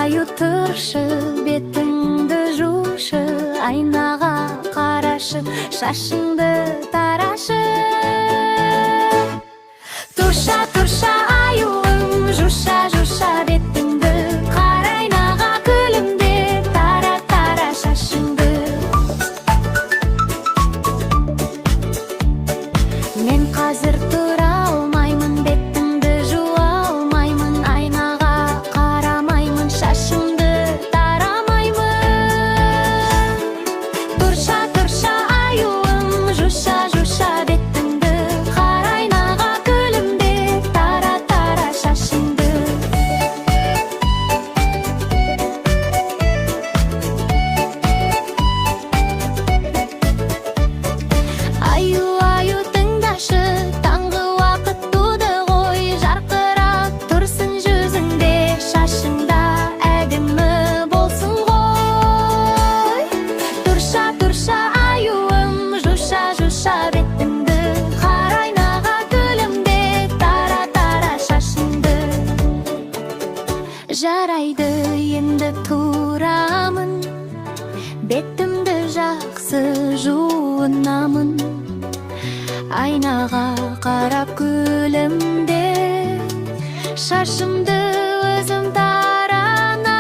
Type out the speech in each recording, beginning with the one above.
Аю, тұршы, бетіңді жушы, айнаға қарашы, шашыңды тарашы. Тұрша, тұрша, аюым, жуша, жуша бетіңді, қара айнаға күлімде, тара, тара шашыңды. Мен қазір тұра алмаймын, бетімді жуа алмаймын, айнаға қарамаймын, шашымды тарамаймын. Тұрша, тұрша, аюым, жуша, жуша бетіңді, қара айнаға күлімде, тара, тара шашыңды. Аю, аю, тыңдашы, таңғы уақыт туды ғой, жарқырап тұрсын жүзіңде, шашыңда әдемі болсын ғой. Тұрша, тұрша, аюым, жуша, жуша бетіңді, қара айнаға күлімде, тара, тара шашыңды. Жарайды, енді тұрамын, бетімді жақсы жуынамын, айнаға қарап күлімдеп, шашымды өзім таранамын.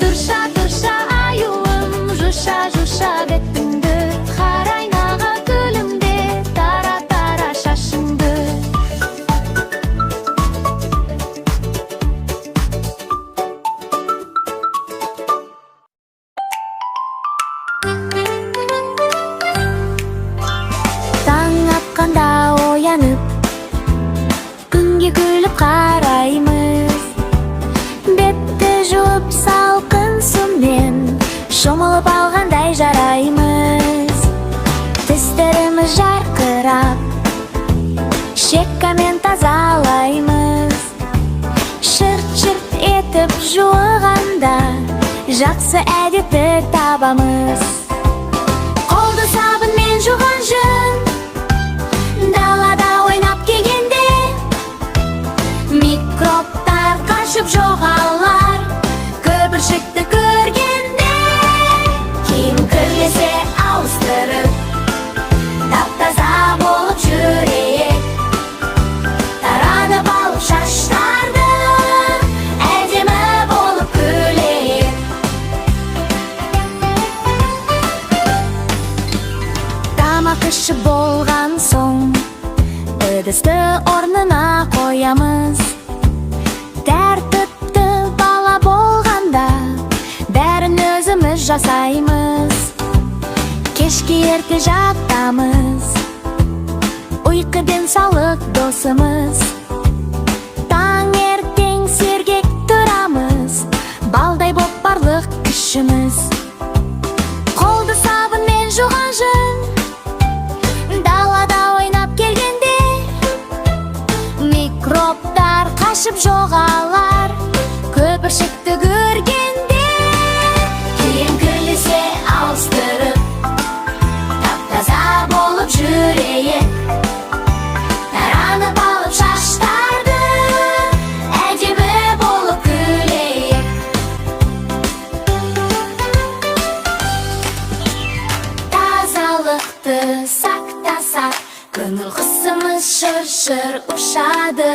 Тұрша, тұрша, аюым, жуша, жуша бетіңді, қара айнаға күлімде, тара, тара шашыңды. Таң атқанда оянып, күнге күліп қараймыз, бетті жуып, салқын сумен шомылып алғандай жараймыз, тістеріміз жарқырап, щеткамен тазалаймыз, шырт шырт етіп жуғанда жақсы әдетті табамыз. Қолды сабынмен жуған жөн далада ойнап келгенде, микробтар қашып жоғалар көпіршікті көргенде. Киім кірлесе, ауыстырып, тап таза болып жүрейік, таранып алып шаштарды, әдемі болып күлейік. Тамақ ішіп болған соң ыдысты орнына қоямыз, тәртіпті бала болғанда бәрін өзіміз жасаймыз. Кешке ерте жатамыз, ұйқы денсаулық досымыз, таңертең сергек тұрамыз, балдай боп барлық күшіміз. Қолды сабынмен жуған жөн далада ойнап келгенде, микробтар қашып жоғалар көпіршікті көргенде. Киім кірлесе, ауыстырып, тап таза болып жүрейік, таранып алып шаштарды, әдемі болып күлейік. Тазалықты сақтасақ, көңіл құсымыз шыр шыр ұшады,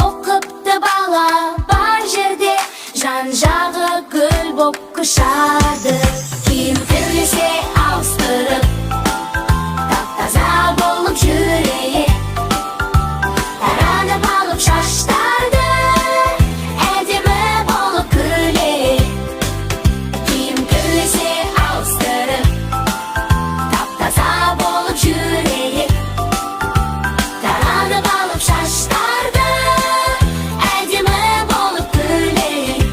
ұқыпты бала бар жерде жан жағы гүл боп құшады. Киім кірлесе, ауыстырып, тап таза болып жүрейік, таранып алып шаштарды, әдемі болып күлейік. Киім кірлесе, ауыстырып, тап таза болып жүрейік, таранып алып шаштарды, әдемі болып күлейік.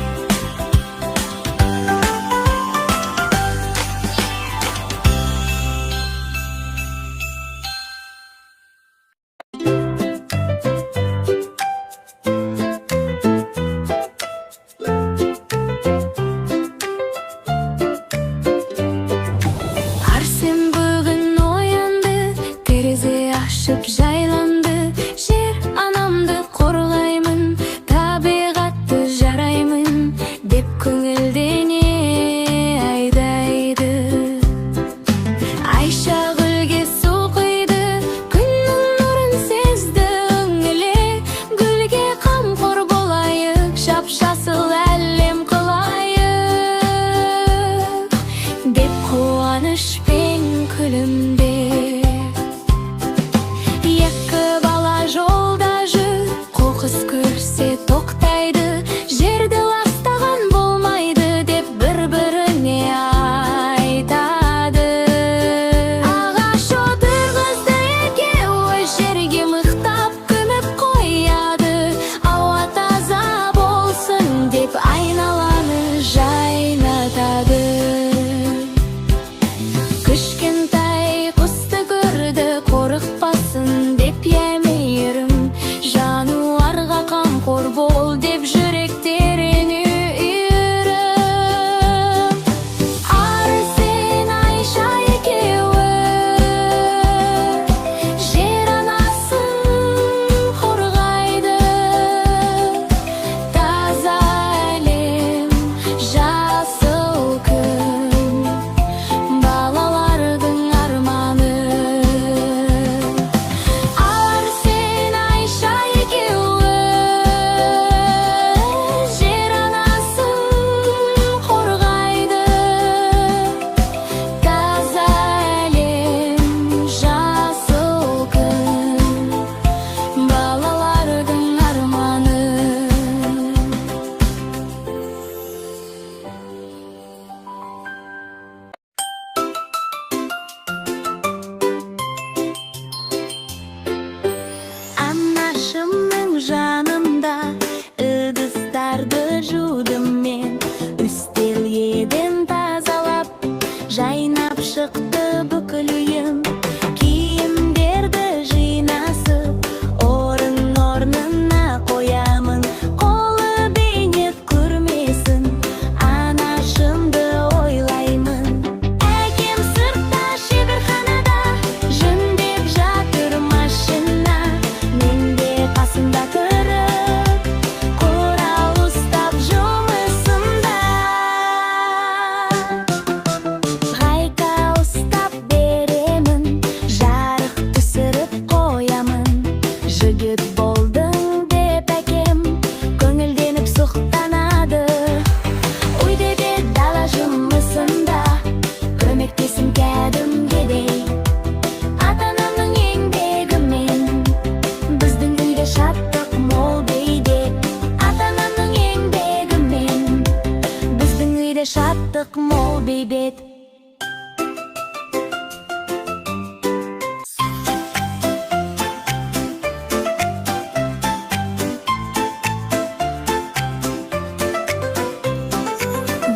Тыныштық мол, бейбіт.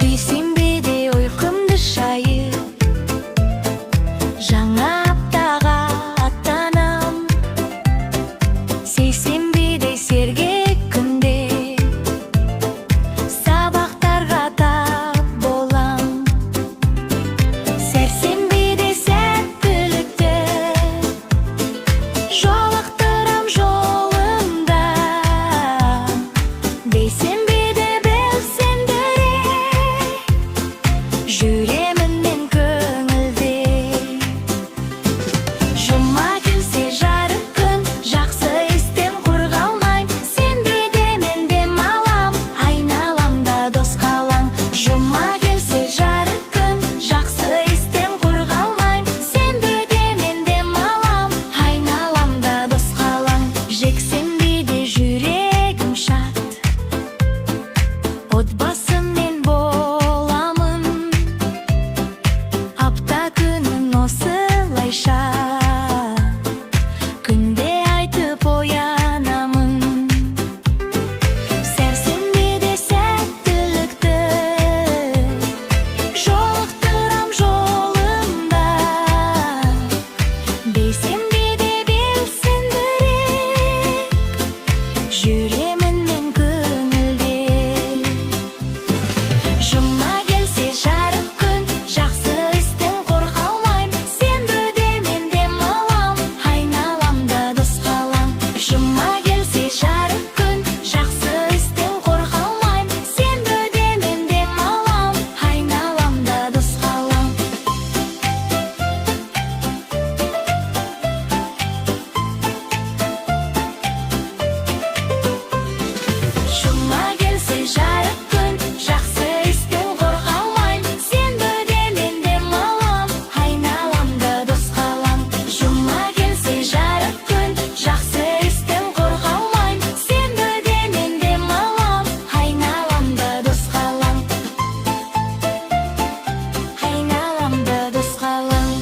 Дүйсенбіде ұйқымды шайып, жаңа аптаға аттанам. Сейсенбіде сергек күнде сабақтарға тап болам. Сәрсенбіде сәттілікті жолықтырам жолымда. Бейсенбіде белсендірек жүремін мен көңілде. Жұма келсе, жарық күн, жақсы істен құр қалмайм. Сенбіде мен демалам, айналамда дос қалаң. Жұма келсе, жарық күн, жақсы істен құр қалмайм. Сенбіде мен демалам, айналамда дос қалаң. Жексенбіде жүрегім шат, отбасыммен боламын. Апта күнін осылайша күнде айтып оянамын. Сәрсенбіде сәттілікті жолықтырам жолымда. Бейсенбіде белсендірек жүремін мен көңілде. Жұма келсе, жарық күн, жақсы істен құр қалмайм. Сенбіде мен демалам, айналамда дос қалам. Жұма келсе, жарық күн, жақсы істен құр қалмайм. Сенбіде мен демалам, айналамда дос қалам. Жұма келсе, жарық күн, жақсы істен құр қалмайм. Сенбіде мен демалам, айналамда дос қалам. Жұма келсе, жарық күн, жақсы істен құр қалмайм. Сенбіде мен демалам, айналамда дос қалам. Айналамда дос қалам.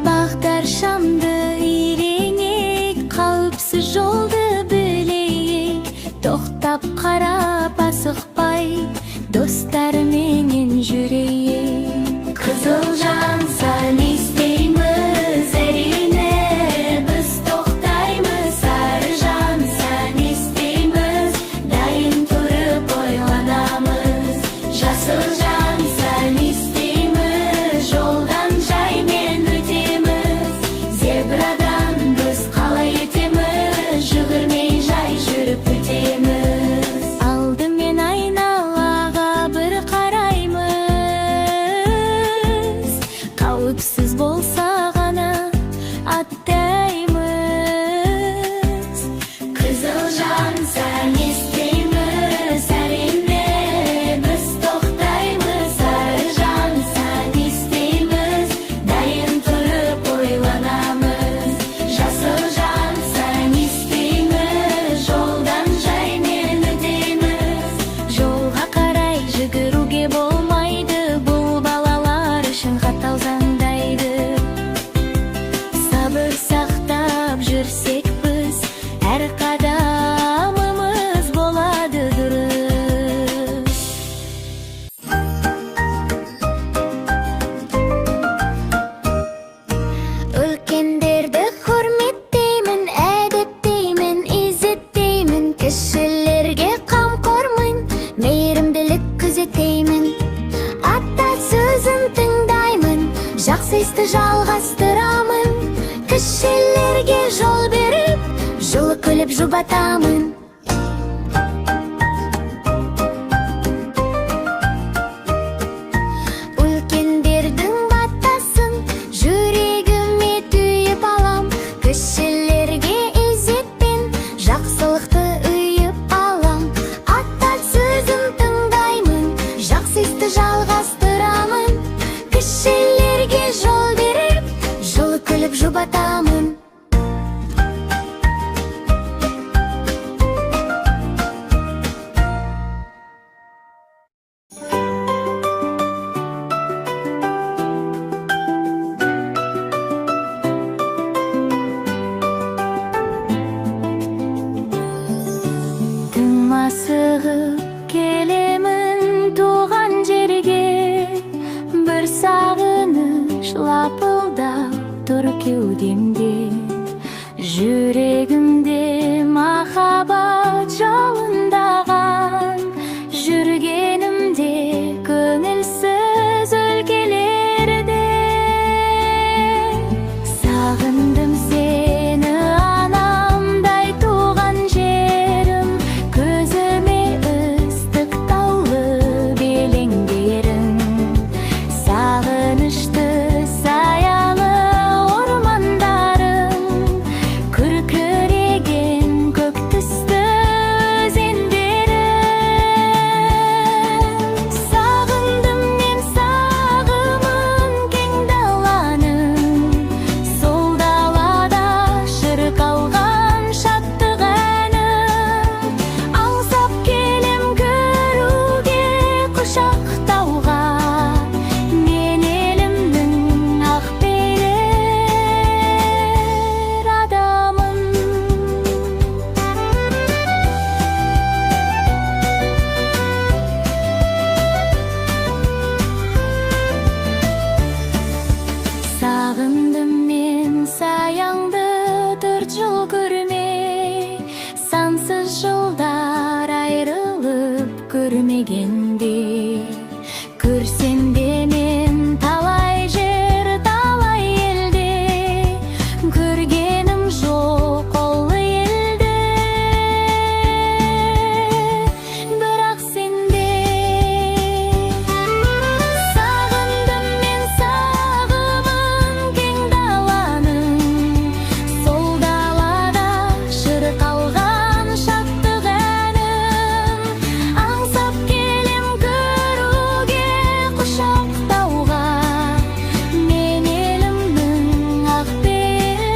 Бағдаршамды үйренейік, қауіпсіз жолды білейік. Тоқтап қарап, асықпай, достарменен жүрейік. Қызыл жанса, не істейміз? Әрине, біз тоқтаймыз. Сары жанса, не істейміз? Дайын тұрып ойланамыз. Жасыл жанса, не істейміз? Жолдан жаймен өтеміз. Зебрадан біз қалай өтеміз? Жүгірмей жай жүріп өтеміз. Алдымен айналаға бір қараймыз, қауіпсіз болса ғана аттаймыз. Қызыл жанса, не істейміз? Әрине, біз тоқтаймыз. Сары жанса, не істейміз? Дайын тұрып ойланамыз. Жасыл жанса, не істейміз? Жолдан жаймен өтеміз. Жолға қарай жүгіруге болмайды, бұл балалар үшін қатал заңдайды. Сабыр сақтап жүрсек біз, әр қадамымыз болады дұрыс. Үлкендерді құрметтеймін, әдептеймін, изеттеймін. Кішілерге қамқормын, мейірімділік күзетеймін. Ата сөзін тыңдаймын, жақсы істі жалғастырамын. Кішілерге жол беріп, жылы күліп жұбатамын. Үлкендердің батасын жүрегіме түйіп алам. Кішілерге ізетпен жақсылықты үйіп алам. Ата сөзін тыңдаймын, жақсы істі жалғастырамын. Кішілерге жол Тұр кеудемде. Жүрегімде махаббат жалындаған. Жүргенімде көңілсіз өлкелерде, сағындым сені, анамдай туған жерім. Көзіме ыстық таулы белеңдерің, сағынышты саялы ормандарың, күркіреген көк түсті өзендерің. Сағындым мен, сағымын кең даланың, сол далада шырқалған шаттық әнім. Аңсап келем көруге, құшақтауға мен елімнің ақпейіл адамын. Сағындым мен саяңды 4 жыл көрмей, сансыз жылдар айрылып көрмегенде. Көрсем де мен талай жер, талай елде, көргенім жоқ ұлы елді бірақ сенде. Сағындым мен, сағымын кең даланың, сол далада шырқалған шаттық әнім. Аңсап келем көруге, құшақтауға мен елімнің ақпейіл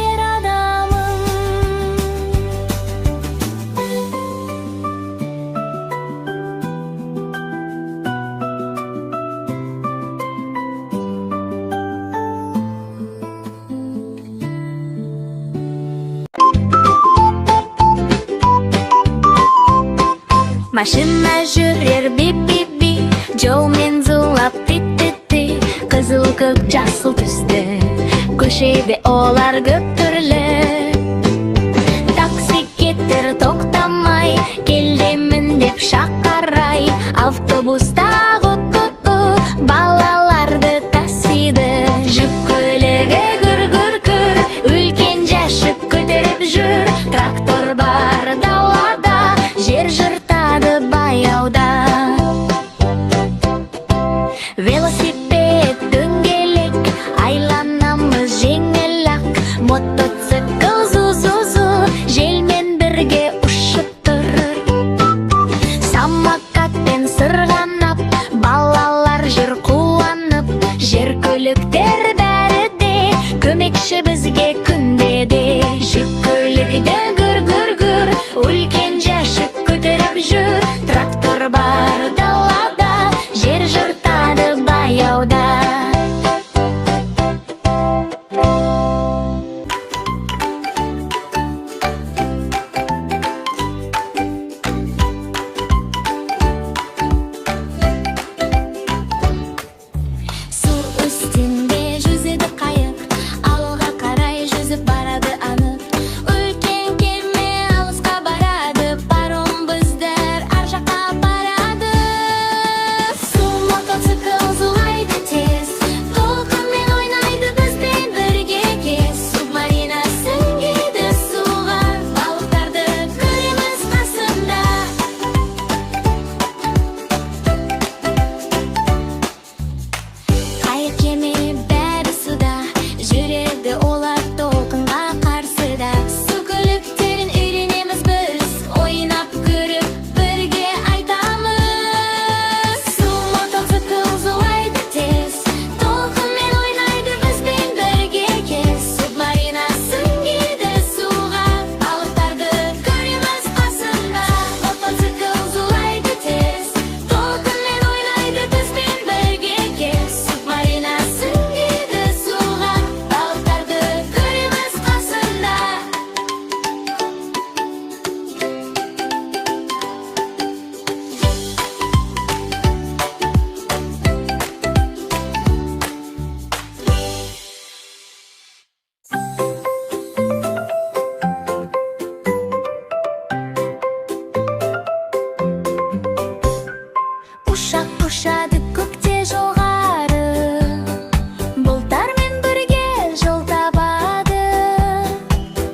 ер адамын. Машина жүрер би би би, жолмен зулап ти ти ти. Қызыл, көк, жасыл түсті көшеде олар көп түрлі. Такси кетер тоқтамай, келемін деп шақырай. Автобустағы балаларды тасиды. Жүк көлігі гүр гүр гүр, үлкен жәшік көтеріп жүр. Трактор бар далада, жер жыртады баяуда. Велосипед, дөңгелек, айланамыз жеңіл ақ. Мотоцикл зу зу зу, желмен бірге ұшып тұр. Самокатпен сырғанап, балалар жүр қуанып. Жер көліктер бәрі де көмекші бізге күнде де. Жүк көлігі де гүр гүр гүр, үлкен жәшік көтеріп жүр. Трактор бар далада, жер жыртады баяуда. Су үстінде жүзеді қайық, алға қарай жүзіп барады анық. Үлкен кеме алысқа барады, паром біздер ар жаққа барады. Ұшақ ұшады көкте жоғары, бұлттармен бірге жол табады.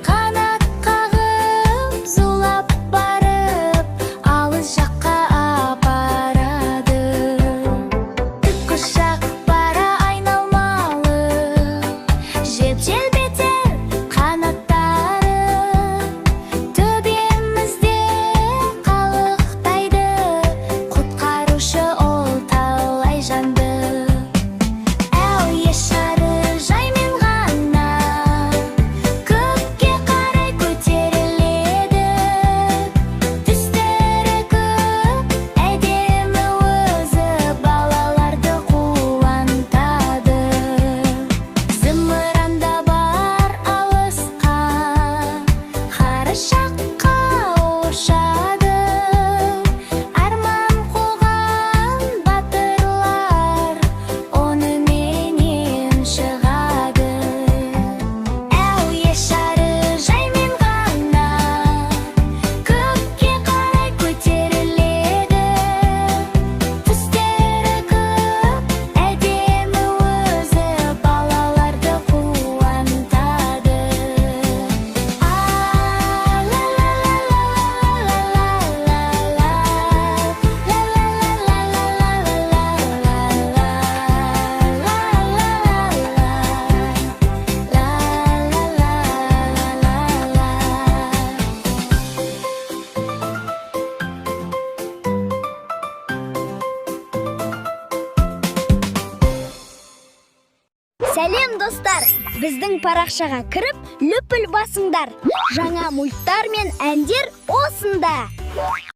Қанат қағып, зулап барып, алыс жаққа апарады. Тікұшақ бара айналмалы, жеп желбетер қанаттары. Төбемізде қалықтайды, құтқарушы ол талай жанды. Әуе шары жаймен ғана көкке қарай көтеріледі. Түстері көп, әдемі өзі балаларды қуантады. Зымыранда бар алысқа, ғарыш жаққа ұшады. Арман қуған батырлар оныменен шығады. Әуе шары жаймен ғана көкке қарай көтеріледі. Түстері көп, әдемі өзі балаларды қуантады. А ла ла ла ла ла ла ла ла ла ла ла ла ла ла ла ла ла ла ла. Сәлем, достар! Біздің парақшаға кіріп, лүпіл басыңдар. Жаңа мульттар мен әндер осында.